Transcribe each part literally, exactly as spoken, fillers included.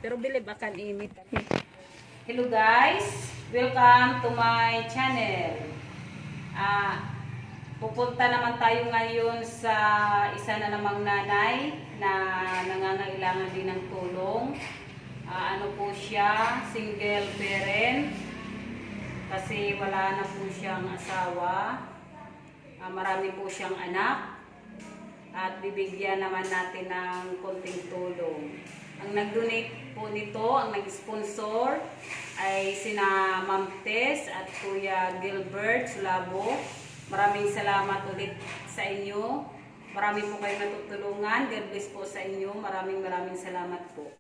Pero bilib akan init. Hello guys, welcome to my channel. Ah, pupunta naman tayo ngayon sa isa na namang nanay na nangangailangan din ng tulong. Ah, ano po siya, single parent. Kasi wala na po siyang asawa. Ah, marami po siyang anak. At bibigyan naman natin ng konting tulong. Ang nag-donate po nito, ang nag-sponsor ay sina Ma'am Tess at Kuya Gilbert Sulabo. Maraming salamat ulit sa inyo. Marami po kayong natutulungan. God bless po sa inyo. Maraming, maraming salamat po.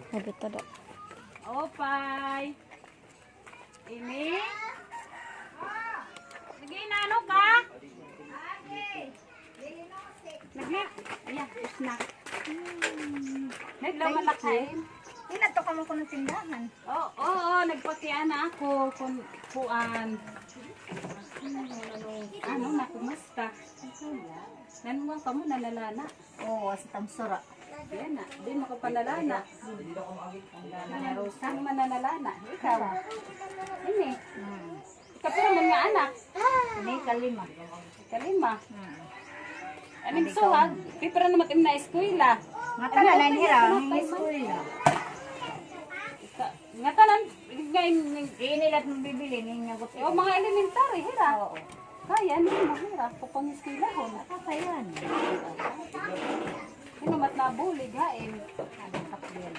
Habit tada. Opay. Ini? Nag-iinano ka? Nag-, iya, snack. Hmm. Naglaman na kain. Hinadto ka man kuno tindahan. Oo, oo, nagpakiana ako kun kuan. Ano na, kumusta? Nanuwa ka mo, nanalana? Oo, sa tamsura. Yan na, di makapanalana. Nanalana. Ano mananalana? Ikaw? Ini. Hmm. Ikapira man nga anak? Ini kalima. Kalima. Hmm. Aning suhag, pipira naman im na eskwela. Ngatanan na hira, ang eskwela. Ika-, ngatanan, nga im, ini lahat mabibili, ini nga gusto. O, mga elementary, hira. Oo. Kaya, ano yung mahirap? Kapang eskwelahon. Nakakayan. Ano, mat nabulig, ha, eh. Ano, kapyan.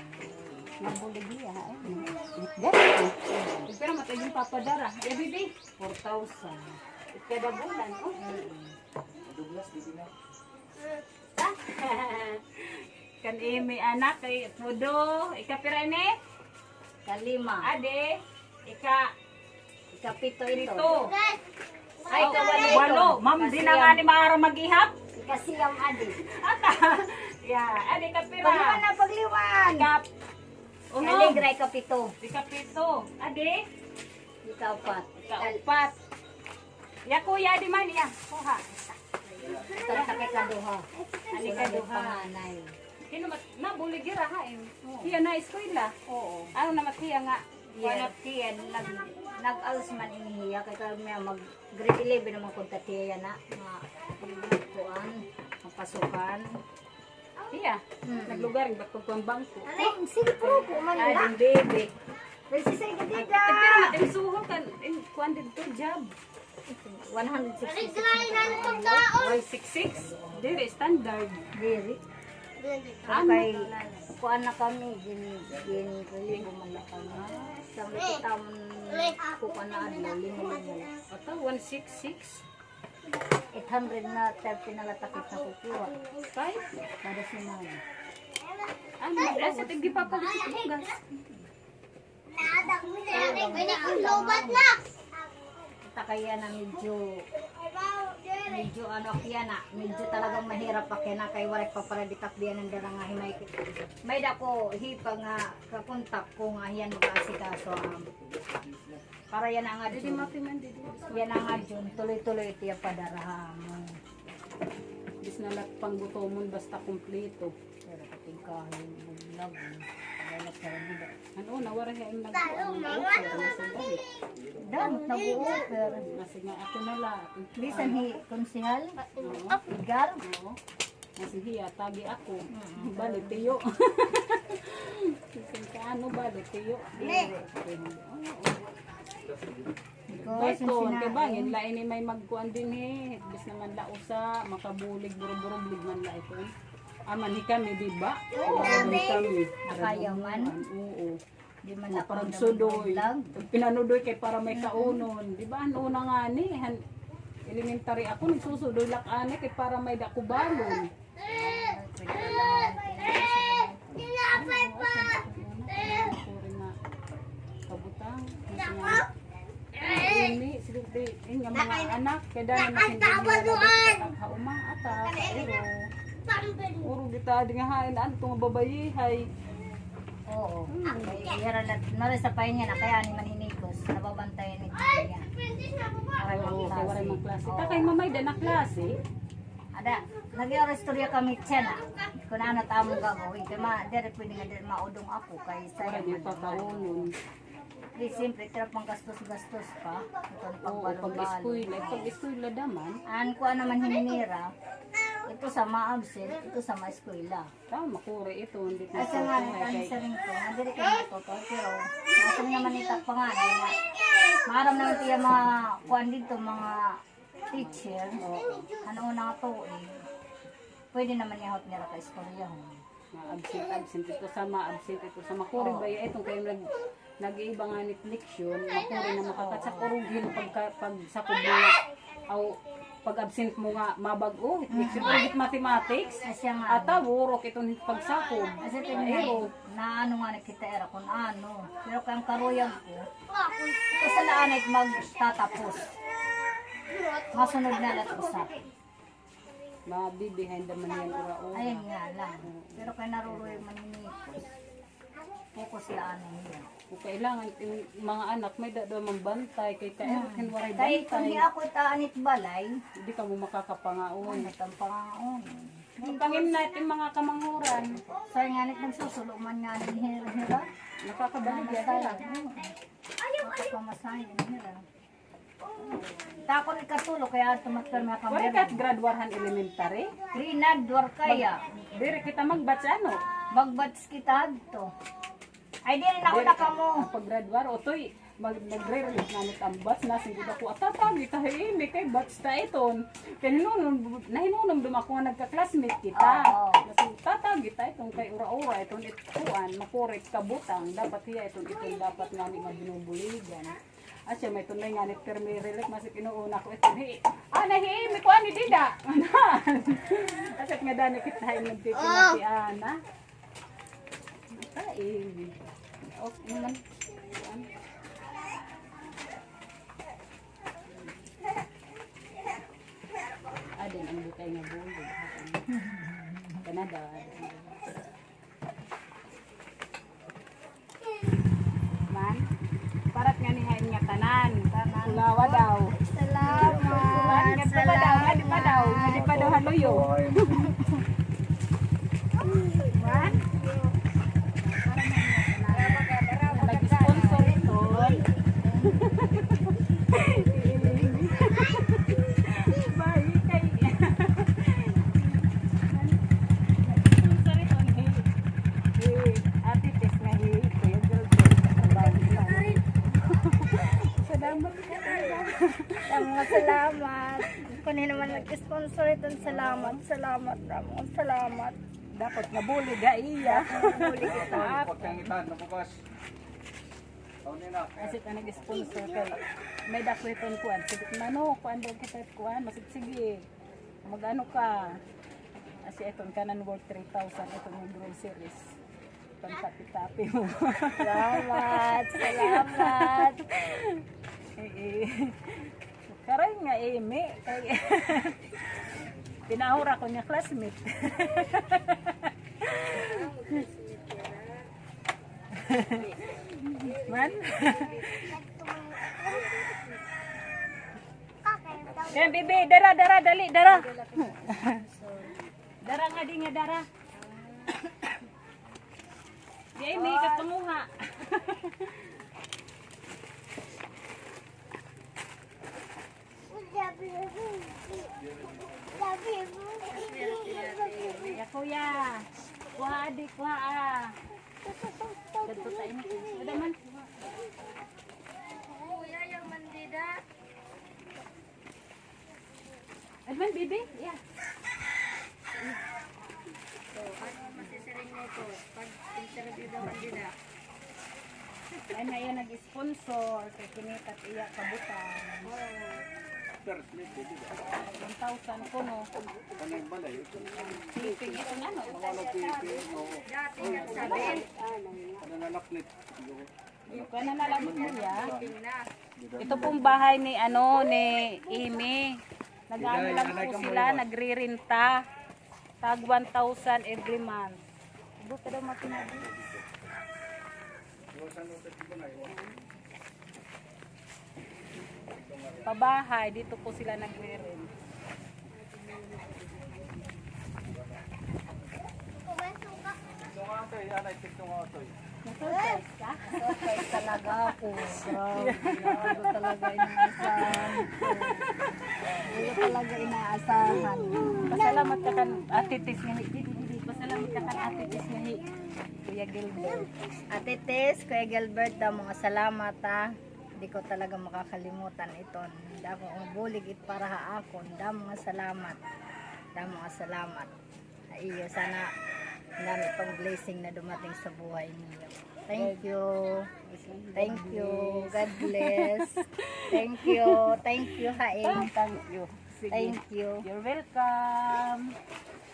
Nabulig niya, ha, eh. Ganun. Pero mat, yung papadara. Eh, bibi, four thousand. Kada bulan, oh. Mm. Kan imi anak, kay Pudo, ikapira ini? Kalima. Adi, ika-, ikapito ito. Pito. Ay, ikawalo ito. Walo. Ma'am, di na nga ni maara mag-ihap. Ikasiyam, adi. Ata. Ya, adi, kapira. Pagliwan na, pagliwan. Ikap-, uno. Kaligra, ikapito. Ikapito. Adi? Ikaupat. Ikaupat. Ya, kuya, di man, ya. Kuha. Ito sa ikaduha. Ano ikaduha? Panganay. Sino mat-, nabulig dira, ha, eh? Oo. Hiya na eskwela. Oo. Ano na mat hiya nga? Kuan na hiya, nag-, nag-alos man ini hiya, kay kami mag-grade eleven naman kun ta hiya na, nga, kuan, mapasukan. Iya, hmm. Naglugar, ba't pagkuhan bangko? Ay, sige, pero po, man. Ah, din, baby. Nagsisige, tita. Pero matimsuho kan, in, kuhan dito, job. One hundred sixty-six. One six six? Diri, standard. Diri. Ano? Kay, kuan na kami, gin, gin, relibo man na kami. Sa mga tamon, kukuan na adlaw, lima man na. Ato, one six six? Eight hundred na thirty na latakit na kukuha. Kay? Kada semana. Ano, eh, sa tigdi papalit sa bugas. Pwede kong lobat na. Ita kaya na medyo, medyo ano kaya na, medyo talagang mahirap pa kaya na kay waray pa para di takbian ng dara nga himay. May dako hipa nga kakontak ko nga hiyan mag-aasikaso ang Para yana nga June. Yana nga June, tuloy-tuloy it iya padara ha amon. Bis na la panggutomon basta kumpleto. Pero katingkahin, buglag, wala sa bida. Ano, nawara siya yung nagkuha, nag-offer, nasa dali. Dam, nag-offer. Kasi nga ako na la. Bisan hi Konsehal? Oo. Edgar? Oo. Nga si Hiya, tagi ako. Mm. Bali, tiyo. Bisan ka ano, bali, tiyo. Dili. Kay kon, kay bangin la ini may magkuan dinhi, bis naman la usa, makabulig, burublig man la iton. Aman hi kami, di ba? Oo, aman hi kami. Nakayaw man. Oo. Di man ako parang sudoy. Pinanudoy kay para may kaunon. Di ba, an una ngani, han elementary ako, nagsusudoy la ak ani kay para may dako balon. Kabutang. Ini, siguro di, ini nga mga anak, kay dahil mas hindi nila labot sa tagha uma, ata, pero, uro kita, di nga hain, ano, itong babayihay. Oo. Kay, yara na, nara sa pain niya na, kaya ni maninikos, nababantayan ni niya. Oo, kay waray man klase. Oo. Kakay mamay, da na klase. Ada, nag-iistorya kami tiyan, ah. Kung ano tamong gagawin. Kay ma, diri pwede nga diri maudong ako. Kay sayang man. Di, siyempre, tira pang gastos-gastos pa. Ito ang pagbalon-balon. Pag-eskwela, pag-eskwela naman. An kuan naman hininira, ito sa ma-absent, ito sa ma-eskwela. Tama, kuri ito, hindi ko. Ay, sa nga, ang saring ko, nga diri ko matuto, pero nasa naman itak pa nga, na, maaram naman tiya mga kuan dito, mga teacher, ano na nga to, eh. Pwede naman niya hot nira ka istorya, ho. Ma-absent, absent ito sa ma-absent ito sa makuri ba ya itong kayo nag, nag-iiba nga nit leksyon, makuri na makakatsak urugin pagka, pagsakob mo nga, aw, pag-absent mo nga, mabag-o, leksyon, urugit mathematics, ata, burok itong pagsakob. Kasi tingnan, na ano nga nakita era kung ano. Pero kang karuyag ko, ito sa laanit magtatapos. Masunod na lang usa. Mabibihind naman yan, ura-ura. Ayan nga lang. Pero kay naruruyo man ini. Focus la ano niya. O kailangan, yung mga anak, may dado man bantay, kay kailangan waray bantay. Kay kung di ako taanit balay, di ka mo makakapangaon. Ano itong pangaon? Ang pangin natin mga kamanghuran. Sa nga nagsusulo man nga ni Hira. Nakakabaligya sila. Nakakapamasahe ni Hira. Takon ikatulo, kaya tumatkan mga kamanghuran. Wala ka grade one han elementary? Grade one kaya. Diri kita mag-batch ano? Mag-batch kita adto. Ay, diri na una kamo. Pag-grade one, otoy. Mag-, nagre-relate na ni Tambas na, sige ako, atatagi ta hi Amy, kay batch ta iton. Kay hinunum-, nahinunumdum ako nga nagka-classmate kita. Oo. Kasi tatagi ta iton kay ura-ura, iton it-, kuan, makurit kabutang. Dapat hiya iton, iton dapat nga ni mabinubuligan. Asya, may tunay nga ni permi relate, mas inuuna ko iton hi, ah, na hi Amy, kuan ni Dida. Asya, nga dani kita hi, nagtitila si Ana. Kain. Okay naman. Adin ang bukay nga bulo. Kanada. Man, parat nga ni hain nga tanan. Tanan. Kulawa daw. Salamat. Man, ngadto pa daw, ngadto pa daw, ngadto pa daw ha luyo. Man, nag-sponsor iton. Bahi kay. Nag-sponsor iton, eh. Eh, Ate Tess na, eh, Kuya Jojo. Salamat. Salamat, salamat. Kung ano naman nag-sponsor iton, salamat, salamat, salamat. Dapat nabulig ha iya. Dapat nabulig kita. Pagkangitan na bukas. Kasi ka nag-sponsor kay may dako iton kuan. Sige, mano, kuan daw kita kuan. Masig-, sige. Mag-ano ka? Kasi iton kanan worth three thousand, iton yung groceries. Pantapi-tapi mo. Salamat, salamat. Eh, eh. Karay nga, Amy. Kay, pinahura ko niya classmate. Man? Kaya, bibi, dara, dara, dali, dara. Dara nga, di nga, dara. Di ay, may kapanguha. Ya, kuya. Kuha, adi, kuha, ah. Kadto tayo na. Ada man. Kuya, yung mandida. Man, bibi? Yeah. So, ano masisiring mo to? Pag-interview naman nila. Ay, na iya nag-sponsor, kay kinita iya kabutan. One thousand kuno. Tipig ito nga, no? Dati nga sabi. Ito na lang, kuya. Ito pong bahay ni, ano, ni Amy. Nag-ano lang po sila, nagrerenta. Tag one thousand every month. Buta daw makinadi. Pabahay, dito po sila nagre-rent. Nasurprise ka? Surprise talaga ako. Grabe, grabe talaga inaasahan ko. Hindi ko talaga inaasahan. Pasalamat ka kan Ate Tess nga hi-, di, di, di, di. Pasalamat ka kan Ate Tess nga hi-, Kuya Gilbert. Ate Tess, Kuya Gilbert, damo nga salamat, ha. Di ko talaga makakalimutan iton. Damo nga bulig it para ha akon. Damo nga salamat. Damo nga salamat. Iyo, sana dami pang blessing na dumating sa buhay niyo. Thank you. Thank you. God bless. Thank you. Thank you, Haing. Thank you. Thank you. You're welcome.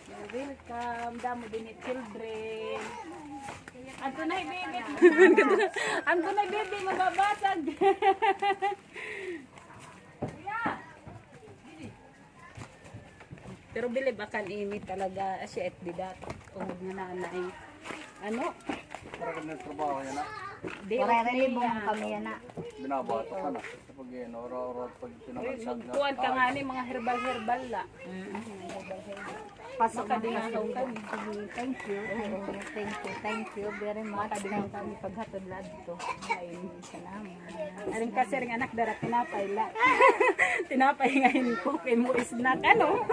You're welcome. Damo din ni children. Ang tunay, baby. Ang tunay, baby. Mababasag. Pero bilib akan ini talaga, siya it dida. Ungod nga nanay. Ano? Para kami nagtrabaho yan, ah. Di, waray relibong kami yan, ah. Binabato ka na. Sa pag-iinora-ora, pag pinamansag na. Kuwan ka nga ni, mga herbal-herbal la. Pasok na din ako. Thank you, thank you, thank you very much. Makadingaw kami paghatod la dito. Ay, salamat. Aning kasiring anak dara tinapay la. Tinapay nga hinkok, imo snack, ano?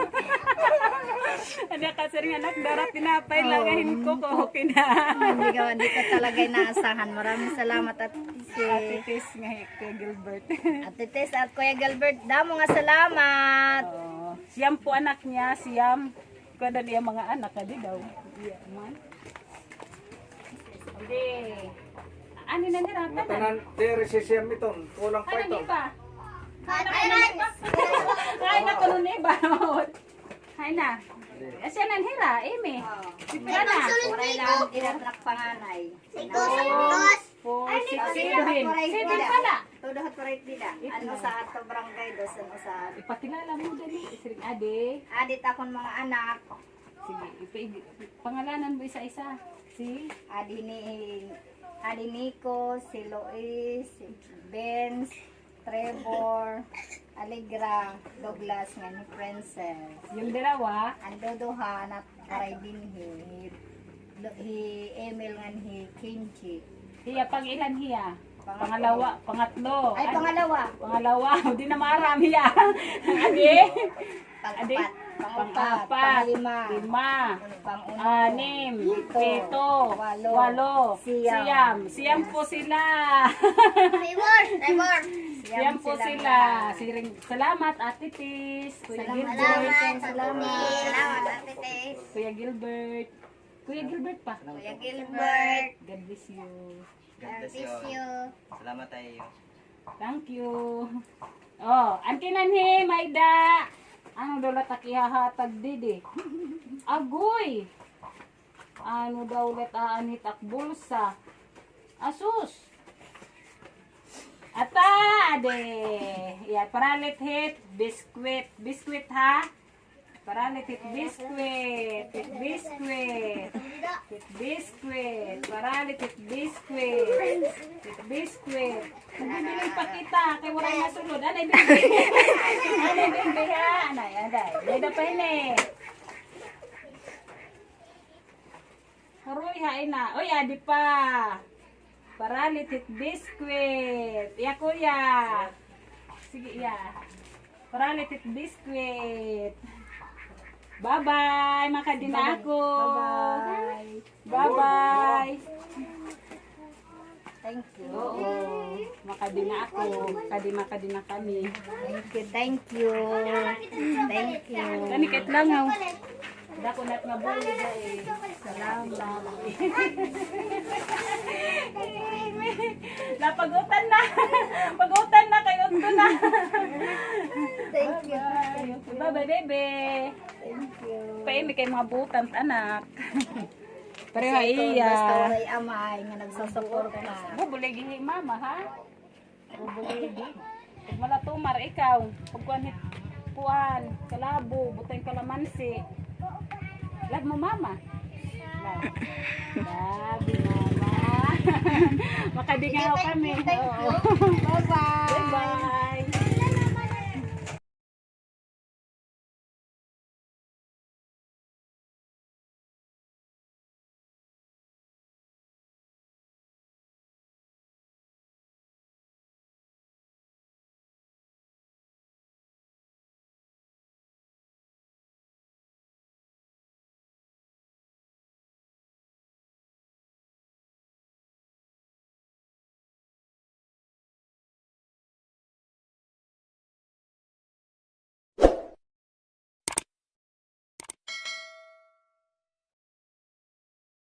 Aning kasiring anak dara tinapay la nga hinkok, okay na. Hindi ka, hindi ka talaga inaasahan. Maraming salamat, Ate Tess. Ate Tess nga hi-, Kuya Gilbert. Ate Tess at Kuya Gilbert, damo nga salamat. Oo. Siyam po anak niya, siyam. Kada niya mga anak, adi daw. Iya man. Hindi. Ano na nira? Matanan, diri si Siam iton. Kulang pa iton. Ay, na kuno ni ba? Ay, na. Siya nan hira, Amy. Sipira na. Waray lang, ina, anak panganay. Four, six, seven. Seven pala. Todo hot right dida. Ano sa ato barangay, dos, ano sa ato. Ipakilala mo dali, Isring Ade. Adi ta akon mga anak. Sige, ipa-, pangalanan mo isa-isa. Si? Adi ni, Adi Nico, si Lois, si Benz, Trevor, Alegra, Douglas, ngan hi Princess. Yung dalawa? An duduha, nat-, waray dinhi, hi, hi Emil ngan hi Kenji. Hiya, pang-ilan hiya? Pangalawa, pangatlo. Ay, pangalawa. Pangalawa, di na maaram hiya. Adi? Pang-apat. Pang-apat. Panglima. Lima. Pang-uno. Anim. Pito. Pito. Walo. Walo. Siyam. Siyam. Siyam po sila. Trevor. Trevor. Siyam po sila. Siring, salamat, Ate Tess. Kuya Gilbert. Salamat, Ate Tess. Kuya Gilbert. Kuya Gilbert pa. Kuya Gilbert. God bless you. God bless you. Salamat ha iyo. Thank you. Oh, an kinanhi, Mayda. Ano daw la it ak ihahatag didi? Agoy! Ano daw la it aanhi it ak bulsa? Asus! Ata, ade. Iya, paralit hit, biskwit. Biskwit, ha? Paralit hit biskwit, hit biskwit, hit biskwit, paralit hit biskwit, hit biskwit. Nagbibiling pa kita, kay waray masulod. Anay, bibi. Anay, bibi, ha? Anay, anay. May da pa ini. Haroy, hain na. Uy, adi pa. Paralit hit biskwit. Iya, kuya. Sige, iya. Paralit hit biskwit. Bye-bye. Makadi na ako. Bye-bye. Bye-bye. Thank you. Oo. Makadi na ako. Makadi, makadi na kami. Thank you, thank you. Thank you. Kani kahit langaw. Dako na nga bulig, eh. Salamat. Napag-utan na. Pag-utan na kay udto na. Thank you. Bye-bye, baby. Thank you. Paimi kay mga butan, anak. Pareha iya. Basta walay amay nga nagsasuporta. Bubuligi hi mama, ha? Bubuligi. Pag malatumar ikaw, pagkuan hit kuan, kalabo, butang kalamansi. Love mo mama? Love. Love you, mama. Makadingaw kami. Thank you. Oo. Bye-bye.